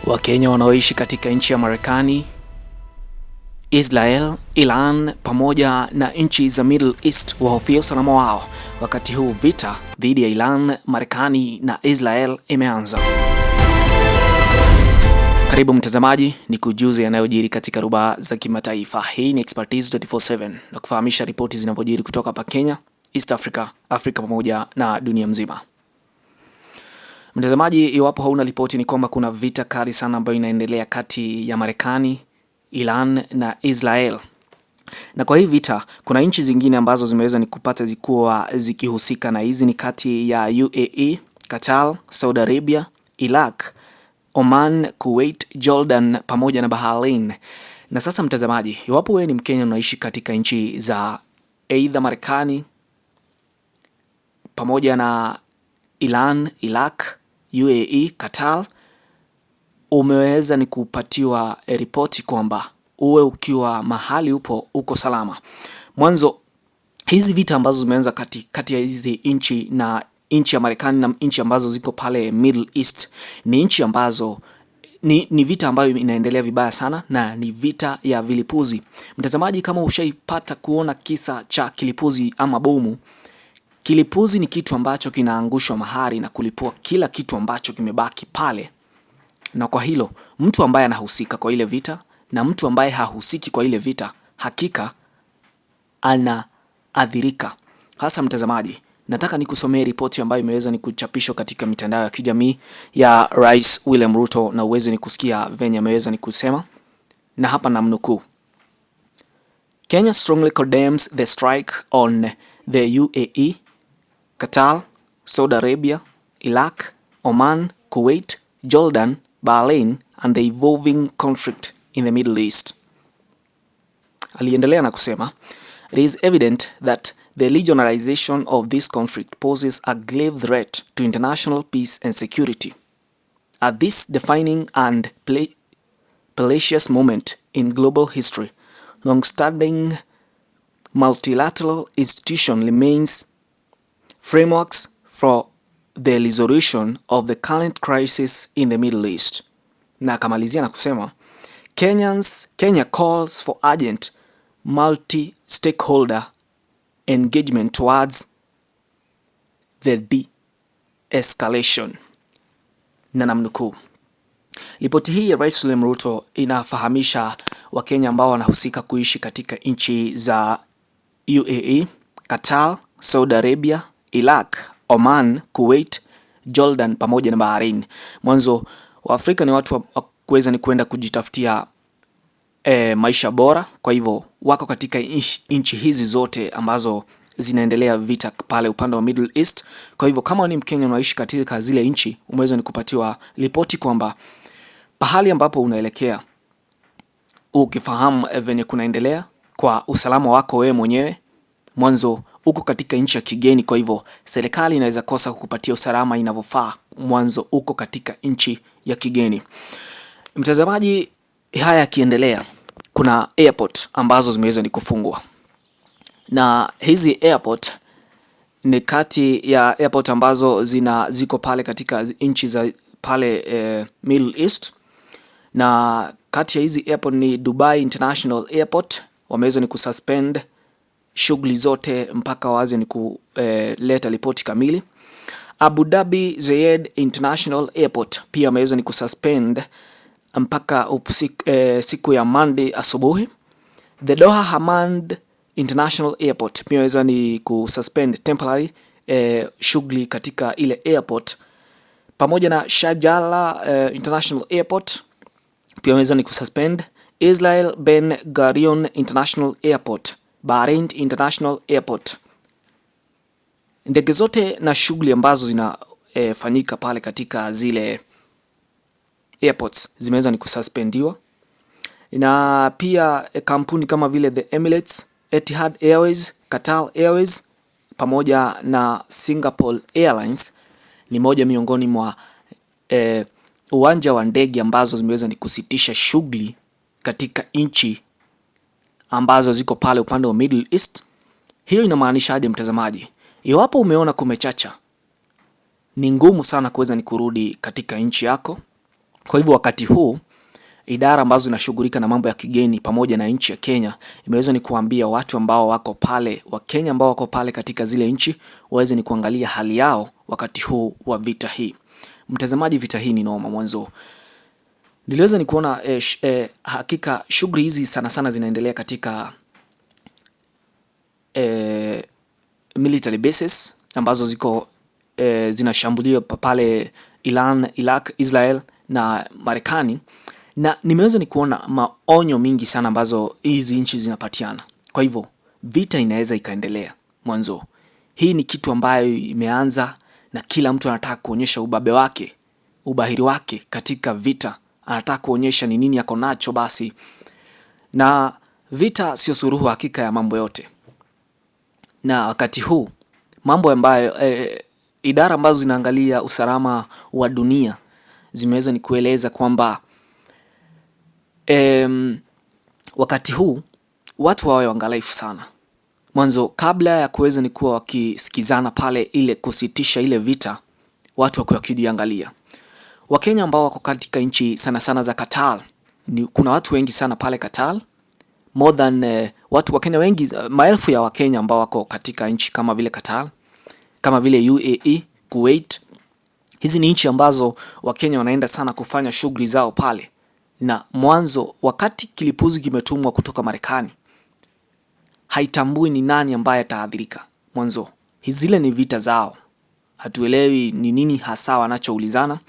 Wakenya wanaoishi katika nchi ya Marekani, Israel, Iran pamoja na nchi za Middle East wahofia usalama wao wakati huu vita dhidi ya Iran, Marekani na Israel imeanza. Karibu mtazamaji, ni kujuze yanayojiri katika rubaa za kimataifa. Hii ni Expertise 24/7 na kufahamisha ripoti zinavyojiri kutoka hapa Kenya, East Africa, Afrika pamoja na dunia mzima. Mtazamaji, iwapo hauna ripoti ni kwamba kuna vita kali sana ambayo inaendelea kati ya Marekani, Iran na Israel. Na kwa hii vita kuna nchi zingine ambazo zimeweza ni kupata zikuwa zikihusika, na hizi ni kati ya UAE, Qatar, Saudi Arabia, Iraq, Oman, Kuwait, Jordan pamoja na Bahrain. Na sasa mtazamaji, iwapo wewe ni Mkenya unaishi katika nchi za aidha Marekani pamoja na Iran, Iraq, UAE, Qatar, umeweza ni kupatiwa ripoti kwamba uwe ukiwa mahali upo uko salama. Mwanzo hizi vita ambazo zimeanza kati ya hizi nchi na nchi ya Marekani na nchi ambazo ziko pale Middle East ni nchi ambazo ni vita ambayo inaendelea vibaya sana na ni vita ya vilipuzi. Mtazamaji, kama ushaipata kuona kisa cha kilipuzi ama bomu, kilipuzi ni kitu ambacho kinaangushwa mahali na kulipua kila kitu ambacho kimebaki pale, na kwa hilo mtu ambaye anahusika kwa ile vita na mtu ambaye hahusiki kwa ile vita hakika anaathirika. Hasa mtazamaji, nataka nikusomee ripoti ambayo imeweza ni kuchapishwa katika mitandao ya kijamii ya Rais William Ruto na uweze ni kusikia venye ameweza ni kusema, na hapa namnukuu: Kenya strongly condemns the strike on the UAE, Qatar, Saudi Arabia, Iraq, Oman, Kuwait, Jordan, Bahrain and the evolving conflict in the Middle East. Aliendelea na kusema, it is evident that the regionalization of this conflict poses a grave threat to international peace and security. At this defining and pernicious moment in global history, long-standing multilateral institution remains frameworks for the resolution of the current crisis in the Middle East. Na akamalizia na kusema Kenya calls for urgent multi-stakeholder engagement towards the de-escalation. Na namnukuu. Ripoti hii ya Rais William Ruto inafahamisha Wakenya ambao wanahusika kuishi katika nchi za UAE, Qatar, Saudi Arabia, Iraq, Oman, Kuwait, Jordan pamoja na Bahrain. Mwanzo wa Afrika ni watu wa kuweza ni kwenda kujitafutia maisha bora, kwa hivyo wako katika nchi hizi zote ambazo zinaendelea vita pale upande wa Middle East. Kwa hivyo kama ni Mkenya unaishi katika zile nchi, umeweza ni kupatiwa ripoti kwamba pahali ambapo unaelekea ukifahamu venye kunaendelea kwa usalama wako wewe mwenyewe, mwanzo uko katika nchi ya kigeni, kwa hivyo serikali inaweza kosa kukupatia usalama inavyofaa. Mwanzo uko katika nchi ya kigeni. Mtazamaji, haya yakiendelea, kuna airport ambazo zimeweza ni kufungwa, na hizi airport ni kati ya airport ambazo ziko pale katika nchi za pale Middle East, na kati ya hizi airport ni Dubai International Airport, wameweza ni kususpend shughuli zote mpaka waanze ni kuleta ripoti kamili. Abu Dhabi Zayed International Airport pia wameweza ni kususpend mpaka siku ya Monday asubuhi. The Doha Hamad International Airport pia wameweza ni kususpend temporary shughuli katika ile airport, pamoja na Sharjah International Airport pia wameweza ni kususpend. Israel Ben Gurion International Airport, Bahrain International Airport. Ndege zote na shughuli ambazo zinafanyika pale katika zile airports zimeweza ni kususpendiwa, na pia kampuni kama vile the Emirates, Etihad Airways, Qatar Airways pamoja na Singapore Airlines ni moja miongoni mwa uwanja wa ndege ambazo zimeweza ni kusitisha shughuli katika nchi ambazo ziko pale upande wa Middle East. Hiyo inamaanisha aje, mtazamaji? Iwapo umeona kumechacha, ni ngumu sana kuweza ni kurudi katika nchi yako. Kwa hivyo wakati huu idara ambazo zinashughulika na mambo ya kigeni pamoja na nchi ya Kenya imeweza ni kuambia watu ambao wako pale, Wakenya ambao wako pale katika zile nchi waweze ni kuangalia hali yao wakati huu wa vita hii. Mtazamaji, vita hii ni noma. Mwanzo niliweza ni kuona hakika shughuli hizi sana sana zinaendelea katika military bases ambazo ziko zinashambuliwa pale Iran, Iraq, Israel na Marekani, na nimeweza ni kuona maonyo mingi sana ambazo hizi nchi zinapatiana. Kwa hivyo vita inaweza ikaendelea. Mwanzo hii ni kitu ambayo imeanza na kila mtu anataka kuonyesha ubabe wake, ubahiri wake katika vita, anataka kuonyesha ni nini ako nacho basi. Na vita sio suluhu hakika ya mambo yote, na wakati huu mambo ambayo idara ambazo zinaangalia usalama wa dunia zimeweza ni kueleza kwamba wakati huu watu wawe waangalifu sana. Mwanzo kabla ya kuweza ni kuwa wakisikizana pale ile kusitisha ile vita, watu wakuwa wakijiangalia. Wakenya ambao wako katika nchi sana sana za Qatar, ni kuna watu wengi sana pale Qatar, more than watu Wakenya wengi, maelfu ya Wakenya ambao wako katika nchi kama vile Qatar, kama vile UAE, Kuwait. Hizi ni nchi ambazo Wakenya wanaenda sana kufanya shughuli zao pale, na mwanzo wakati kilipuzi kimetumwa kutoka Marekani, haitambui ni nani ambaye ataathirika. Mwanzo zile ni vita zao, hatuelewi ni nini hasa wanachoulizana.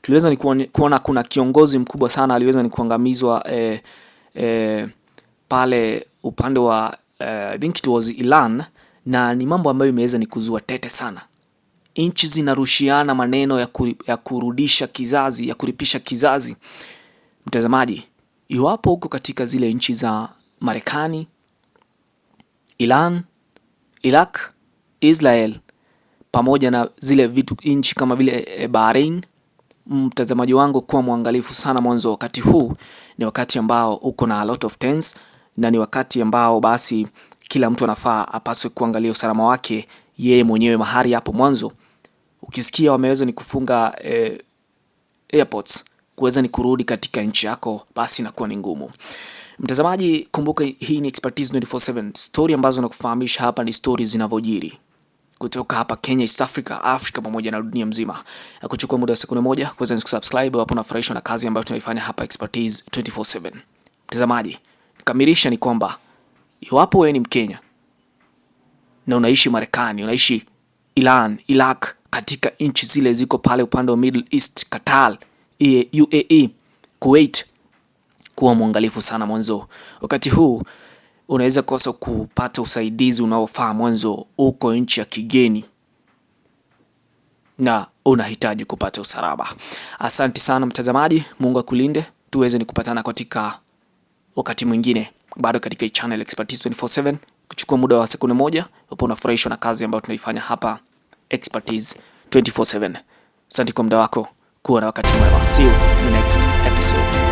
Tuliweza ni kuona kuna kiongozi mkubwa sana aliweza ni kuangamizwa pale upande wa I think it was Iran, na ni mambo ambayo imeweza ni kuzua tete sana. Nchi zinarushiana maneno ya kurudisha kizazi, ya kulipisha kizazi. Mtazamaji, iwapo uko katika zile nchi za Marekani, Iran, Iraq, Israel pamoja na zile vitu nchi kama vile Bahrain, mtazamaji wangu, kuwa mwangalifu sana mwanzo. Wakati huu ni wakati ambao uko na a lot of tense, na ni wakati ambao basi kila mtu anafaa apaswe kuangalia usalama wake yeye mwenyewe mahali hapo mwanzo. Ukisikia wameweza ni kufunga airports, kuweza ni kurudi katika nchi yako, basi inakuwa ni ngumu. Mtazamaji, kumbuka hii ni Expertise 24/7. Story ambazo nakufahamisha hapa ni stories zinavyojiri kutoka hapa Kenya, East Africa, Afrika pamoja na dunia mzima. Na kuchukua muda wa sekunde moja kuweza kusubscribe hapo, unafurahishwa na kazi ambayo tunaifanya hapa Expertise 24/7. Mtazamaji, kamilisha ni kwamba iwapo wewe ni Mkenya na unaishi Marekani, unaishi Iran, Iraq, katika nchi zile ziko pale upande wa Middle East, Qatar, UAE, Kuwait, kuwa mwangalifu sana mwanzo. Wakati huu unaweza kosa kupata usaidizi unaofaa mwanzo, uko nchi ya kigeni na unahitaji kupata usalama. Asante sana mtazamaji, Mungu akulinde, tuweze ni kupatana katika wakati mwingine bado katika channel Expertise 24/7. Kuchukua muda wa sekunde moja, upo unafurahishwa na kazi ambayo tunaifanya hapa Expertise 24/7. Asante kwa muda wako, kuwa na wakati mwema. See you in the next episode.